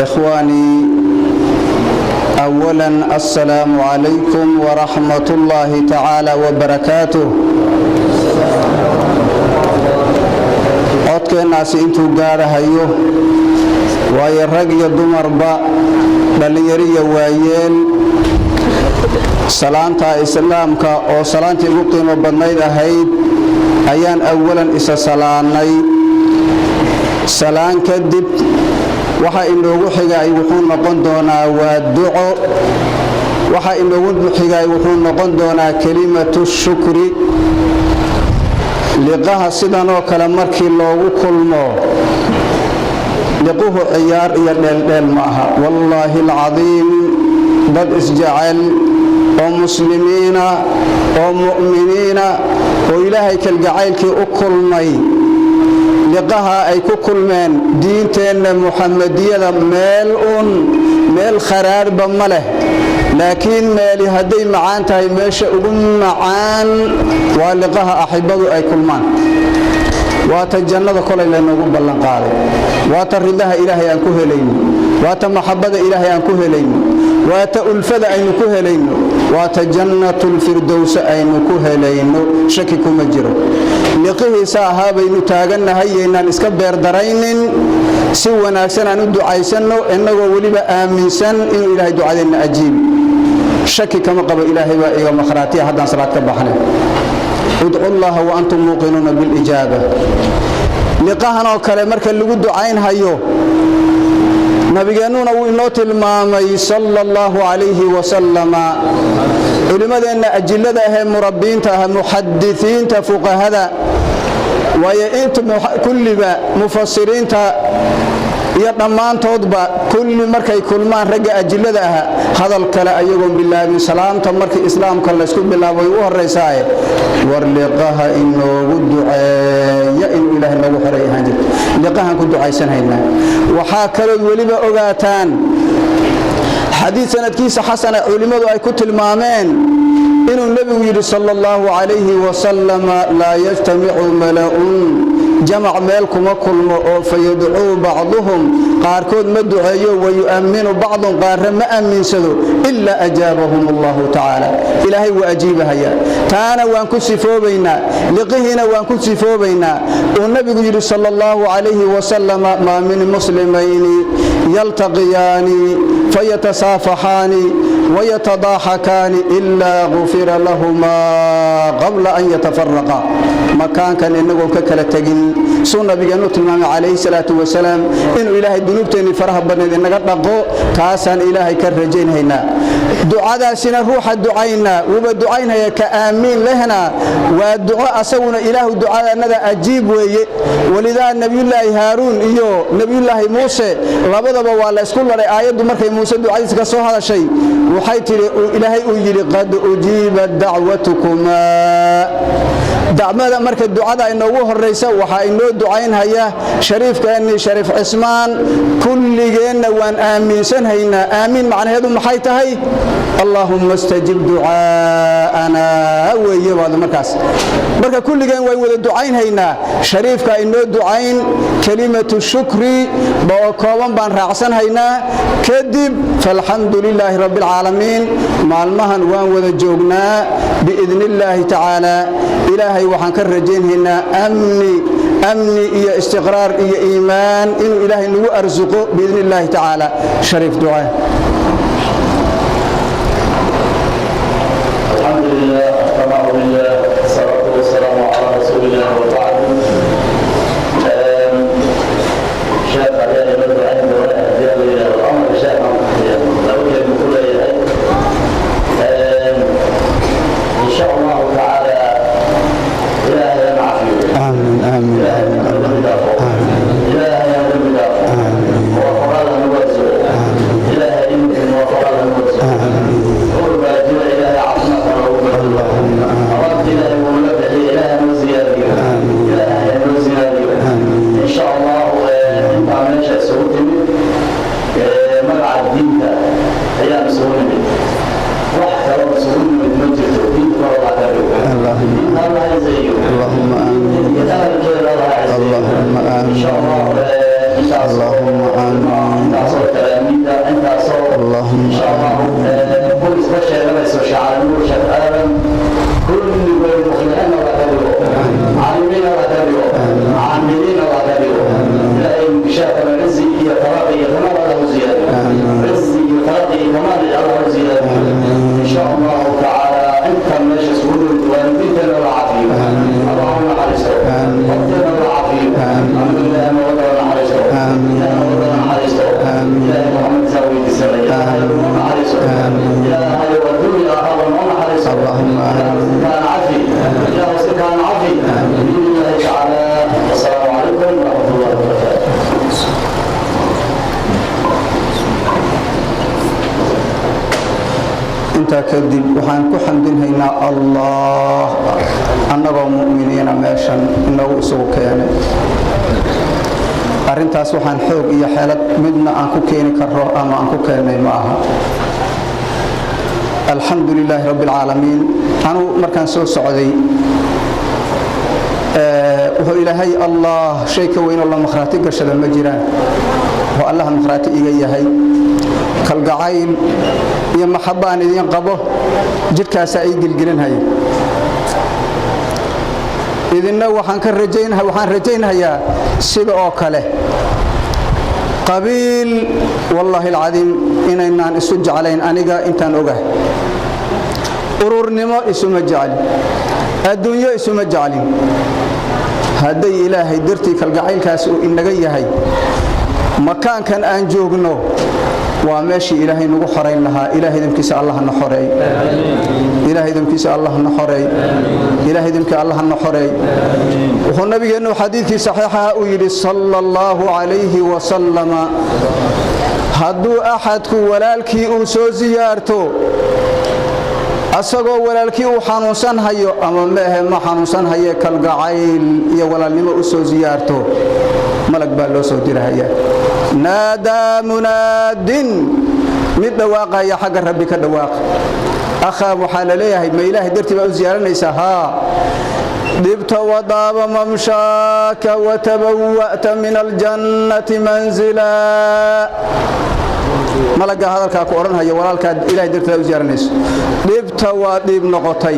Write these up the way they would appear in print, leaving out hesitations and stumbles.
إخواني، أولا السلام عليكم ورحمة الله تعالى وبركاته. Codkeennaasi intuu gaarahayo, waayo rag iyo dumarba, dhallinyariyo waayeel, salaanta islaamka oo salaantii ugu qiimo badnayd ahayd ayaan awalan isa salaannay. Salaan kadib, waxa inoogu xigay wuxuu noqon doonaa waa duco. Waxa inoogu xigay wuxuu noqon doonaa kelimatu shukri. Liqaha sidanoo kale markii loogu kulmo, liquhu ciyaar iyo dheeldheel ma aha. Wallaahi alcadiim, dad isjecel oo muslimiina oo mu'miniina oo Ilaahay kalgacaylkii u kulmay, liqaha ay ku kulmeen diinteenna Muxamadiyada, meel uun meel kharaarba ma leh, laakiin meeli hadday macaan tahay, meesha ugu macaan waa liqaha axibadu ay kulmaan. Waata jannada kolay laynoogu ballanqaaday, waata ridaha Ilaahay aan ku helayno, waata maxabbada Ilaahay aan ku helayno, waata ulfada aynu ku helayno, waata Jannatulfirdowsa aynu ku helayno. Shaki kuma jiro, liqihiisa ahaa baynu taagannahay. Yaynaan iska beerdaraynin, si wanaagsan aan u ducaysanno, innagoo weliba aaminsan inuu Ilaahay ducadeenna ajiibi. Shaki kama qabo, Ilaahay baa iga makhraatiya. Haddaan salaad ka baxnay, ادعوا الله وأنتم موقنون بالإجابة. Liqahan oo kale marka lagu ducaynhayo, nabigeennuna wuu inoo tilmaamay صلى الله عليه وسلم. Culimmadeenna ajillada ahee murabbiinta ah, muxadisiinta, fuqahada, waayo inta kulliba mufasiriinta iyo dhammaantoodba kulli markay kulmaan ragga ajillada ah, hadal kale ayagoon bilaabin, salaamta markii islaamka laysku bilaabo way u horraysaaye, war liqaha inoogu duceeya inuu Ilaahay noogu xoreey ahaan jirto. Liqahan ku ducaysanhaynaa. Waxaa kalood weliba ogaataan xadiid sanadkiisa xasana culimmadu ay ku tilmaameen inuu nebigu yidhi صلى الله عليه وسلم: لا يجتمع ملأ، jamac meel kuma kulmo oo فيدعو بعضهم، qaarkood ma duceeyo، ويؤمن بعض، qaarra ma amiinsado، إلا أجابهم الله تعالى. Ilaahay wuu ajiibahaya. Taana waan ku sifoobaynaa, liqihiina waan ku sifoobaynaa uu nebigu yidhi صلى الله عليه وسلم: ما من مسلمين يلتقيان فيتصافحان ويتضاحكان إلا غفر لهما قبل أن يتفرقا. Makaankan inagoon ka kala tegin, suu nabigeennu tilmaamay calayhi salaatu wasalaam, inuu Ilaahay dunuubteennii faraha badnayd inaga dhaqo, taasaan Ilaahay ka rajaynhaynaa. Ducadaasina ruuxa ducaynaa wuuba ducaynhaya, ka aamiin lehna waa duco asaguna Ilaahu ducadanada ajiib weeye. Walidaa Nebiyullaahi Haaruun iyo Nebiyullaahi Muuse labadaba waa la isku laray. Aayaddu markay Muuse ducadiisa ka soo hadashay, waxay tidhi, Ilaahay uu yidhi: قد أجيبت دعوتكما. Dacmada marka ducada inoogu horaysa waxaa inoo ducaynhaya shariifkeennii, Shariif Cismaan. Kulligeenna waan aaminsanhaynaa. Aamiin macnaheedu maxay tahay? اللهم استجب دعاءنا weeye baad markaas. Marka kulligeen waan wada ducaynhaynaa, shariifka inoo ducayn, kelimatu shukri oo kooban baan raacsanhaynaa kadib. فالحمد لله رب العالمين. Maalmahan waan wada joognaa بإذن الله تعالى. Ilaahay waxaan ka rajaynhaynaa amni, amni iyo istiqraar iyo iimaan inuu Ilaahay nagu arsuqo بإذن الله تعالى. Shariif, ducaa. الحمد لله، الثناء لله، الصلاة والسلام على رسول الله، وبعد. Sheekh ayaa ila ducayn doona haddii la yidhaahdo. Amarka sheekh laba kelmo ku leeyahay إن شاء الله تعالى. Ilaahay hana cafiyo. Aamin, aamin. Ilaahay hana dembi dhaafo. Ilaahay hana dembi dhaafo. Muwaafaqada nagu arsuqo. Ilaahay inuu muwaafaqada nagu arsuqo. Cudur baa jira, Ilaahay caafimaadka noogu bedelo. Abaarta Ilaahay wuu naga bixiye, Ilaahay noo siyaadiyo. Intaa kadib, waxaan ku xamdinhaynaa Allah annagoo mu'miniina meeshan inagu isugu keenay. Arrintaas waxaan xoog iyo xeelad midna aan ku keeni karo ama aan ku keennay ma aha. Alxamdu lilaahi rabbi alcaalamiin. Anugu markaan soo socday, wuxuu Ilaahay Allah shay ka weynoo la makhraati gashada ma jiraan, oo Allaha makhraati iga yahay kalgacayl iyo maxabba aan idiin qabo. Jidhkaasaa ii gelgelinhaya. Idinna waxaan rajaynhayaa sida oo kale. Qabiil, wallaahi alcadiim, inaynaan isu jeclayn. Aniga intaan ogahay, ururnimo isuma jeclin, adduunyo isuma jeclin. Hadday Ilaahay dartii kalgacaylkaas uu inaga yahay, makaankan aan joogno waa meeshii Ilaahay nagu xorayn lahaa. Ilahay idamkiisa Allah na xoreey. Ilahay idamkiisa Allah na xoreey. Ilahay idamkii Allah na xoreey. Wuxuu nabigeennu xadiidkii saxiixaha uu yidhi, sala Allahu calayhi wasalama, hadduu axadku walaalkii uu soo siyaarto asagoo walaalkii uu xanuunsan hayo ama maahe ma xanuunsan haye, kalgacayl iyo walaalnimo u soo siyaarto, malag baa loo soo dirahaya. Naadaa munaadin, mid dhawaaqaya xagga Rabbi ka dhawaaqa. Akhaa, waxaa la leeyahay, ma Ilaahay dartii baa u siyaaranaysaa? Haa. Dibta wadaaba mamshaaka watabawa'ta min aljannati manzila. Malagga hadalkaa ku odhanhaya, walaalkaad Ilahay darteeda u siyaaranayso, dhibta waa dhiib noqotay,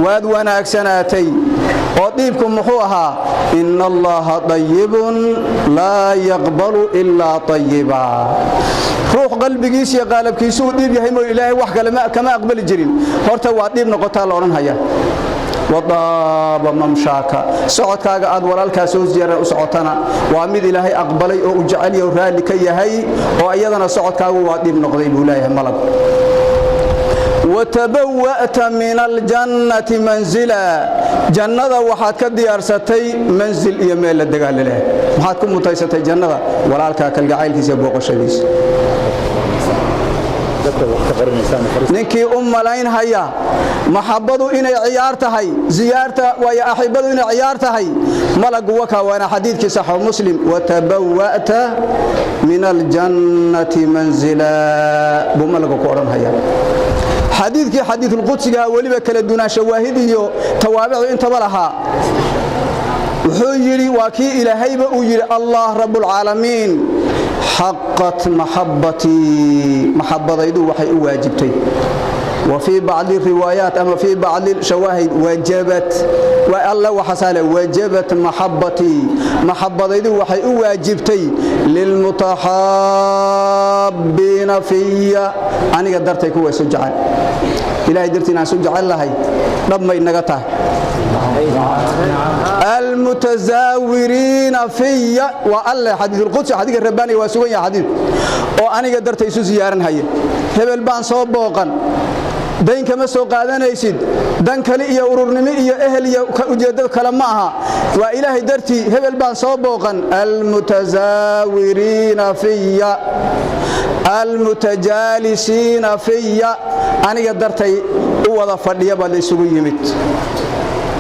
waad wanaagsanaatay. Oo dhiibku muxuu ahaa? Ina Allaha dayibun laa yaqbalu ilaa ayiba. Ruux qalbigiis iyo qaalabkiisu uu dhiib yahay mooy, Ilaahay wax kale kama aqbali jirin. Horta waa dhiib noqotaa la odhanhaya. Wadaaba mamshaaka, socodkaaga aad walaalkaa soo ziyaara u socotana waa mid Ilaahay aqbalay oo uu jecel yahay oo raalli ka yahay, oo iyadana socodkaagu waa dhiib noqday, buu leeyahay malag. Watabawa'ta min aljannati manzila, jannada waxaad ka diyaarsatay manzil iyo meel la degaala leh. Maxaad ku mutaysatay jannada? Walaalkaa kalgacaylkiisa, booqashadiisa. Ninkii u malaynhaya maxabbadu inay ciyaar tahay, ziyaarta waayo axibadu inay ciyaar tahay, malagu wakaa. Waana xadiidkii saxo Muslim. Watabawa'ta min aljannati manzila, buu malagu ku odhanhaya. Xadiidkii xadiidulqudsigaha weliba kala dunaa shawaahid iyo tawaabicdu intaba lahaa. Wuxuu yidhi, waa kii Ilaahayba uu yidhi, Allah rabbulcaalamiin, xaqat maxabbatii, maxabadaydu waxay u waajibtay. Wa fii bacdi riwaayaat ama fii bacdi shawaahid wajabat. Alla waxasaale, wajabat maxabbatii, maxabadaydu waxay u waajibtay lilmutaxaabbiina fiya, aniga dartay kuwa isu jecel. Ilahay dartii inaan isu jecel lahay dhab may naga tahay? Almutazaawiriina fiya, waa alle xadiisulqudsi, xadiidka rabbaaniga waa sugan yahay, xadiidku oo aniga dartay isu siyaaran haya. Hebel baan soo booqan, dayn kama soo qaadanaysid, dan kale iyo ururnimo iyo ehel iyo ujeeddad kale ma aha, waa Ilaahay dartii. Hebel baan soo booqan. Almutazaawiriina fiya, almutajaalisiina fiya, aniga dartay u wada fadhiya baa la isugu yimid,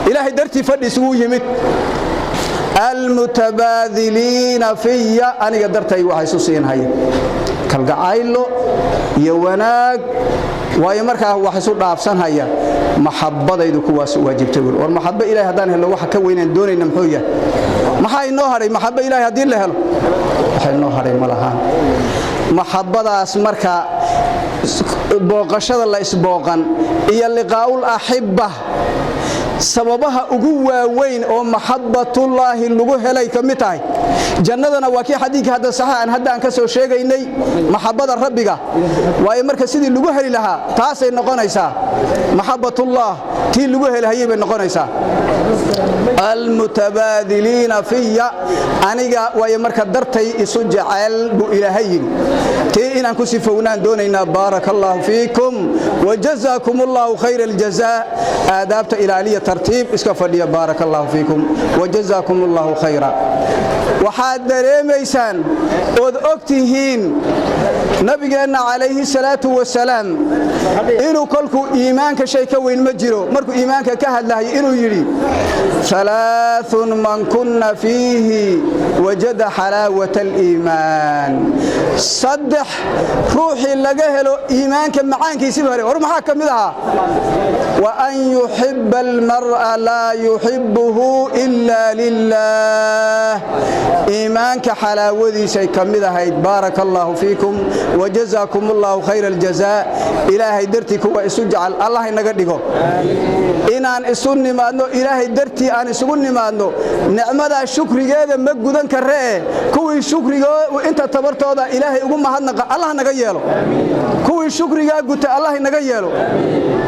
Ilaahay dartii fadhi isugu yimid. Almutabaadiliina fiya, aniga dartay waxa isu siinhaya kalgacaylo iyo wanaag, waayo markaa wax isu dhaafsanhaya. Maxabadaydu kuwaas waajibtay. War maxabo Ilahay haddaan helno, waxa ka weynaan doonayna muxuu yahay? Maxaa inoo hadhay? Maxabo Ilahay haddii la helo, waxa inoo hadhay ma lahaan. Maxabadaas marka, booqashada la isbooqan iyo liqaa'ul axibba, sababaha ugu waaweyn oo maxabbatullaahi lagu helay ka mid tahay. Jannadana waa kii xadiidkii hadda saxiixan hadda aan ka soo sheegaynay, maxabbada Rabbiga. Waayo marka sidii lagu heli lahaa taasay noqonaysaa, maxabbatullah tii lagu helahayay bay noqonaysaa. Almutabaadiliina fiya, aniga waayo marka dartay isu jecel, buu Ilaahay yidhi. Tii inaan ku sifownaan doonaynaa. Baaraka Allahu fiikum wajazaakum Allahu khayra aljazaa. Aadaabta ilaaliya, tartiib iska fadhiya. Baaraka Allahu fiikum wajazaakum Allahu khayra. Waxaad dareemaysaan ood og tihiin Nabigeenna calayhi salaatu wasalaam inuu kolkuu iimaanka shay ka weyn ma jiro, markuu iimaanka ka hadlahay inuu yidhi: "Alaaun man kunna fiihi wajada xalaawata aliimaan." Saddex ruuxii laga helo iimaanka macaankiisiba hore. War maxaa ka mid ahaa? Wa an yuxibba almar'a laa yuxibbuhu ila lilah. Iimaanka xalaawadiisay ka mid ahayd. Baaraka allaahu fiikum wajazaakum allahu khayra aljazaa. Ilaahay dartii kuwa isu jecel Allah inaga dhigo. Inaan isu nimaadno, Ilaahay dartii aan isugu nimaadno, nicmadaa shukrigeeda ma gudan karree. Kuwii shukrigoo inta tabartooda Ilaahay ugu mahadnaqa Allah naga yeelo. Kuwii shukrigaa guta Allah inaga yeelo.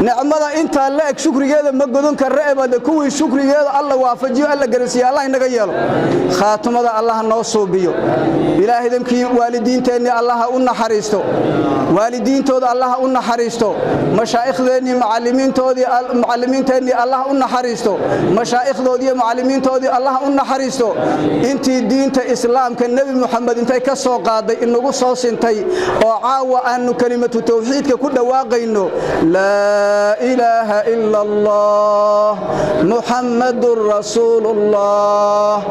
Nicmada intaa la eg shukrigeeda ma gudan karre bade, kuwii shukrigeeda Alla waafajiyo, Alla garansiiyo Allah inaga yeelo. Khaatumada Allah noo suubiyo. Ilaahay damkii waalidiinteennii Allaha u naxariisto, waalidiintooda Allaha u naxariisto, mashaa'ikhdeennii, macallimiintoodii, macallimiinteennii Allah u naxariisto, mashaa'ikhdoodii iyo macallimiintoodii Allah u naxariisto. Intii diinta Islaamka Nebi Muxamed intay ka soo qaaday inagu soo sintay oo caawa aanu kelimatu tawxiidka ku dhawaaqayno, laa ilaaha ila Allah, Muxammadun rasuulullah,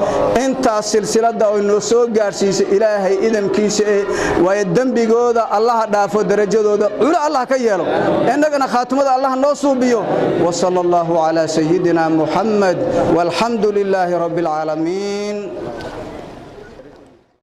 intaas silsiladda oo noo soo gaadhsiisay, Ilaahay idamkiisa ee waayo dembigooda Allaha dhaafo, darajadooda culo Allah ka yeelo, innagana khaatimada Allah noo suubiyo. Wsala allahu calaa sayidina Muxamed, walxamdu lilaahi rabbi alcaalamiin.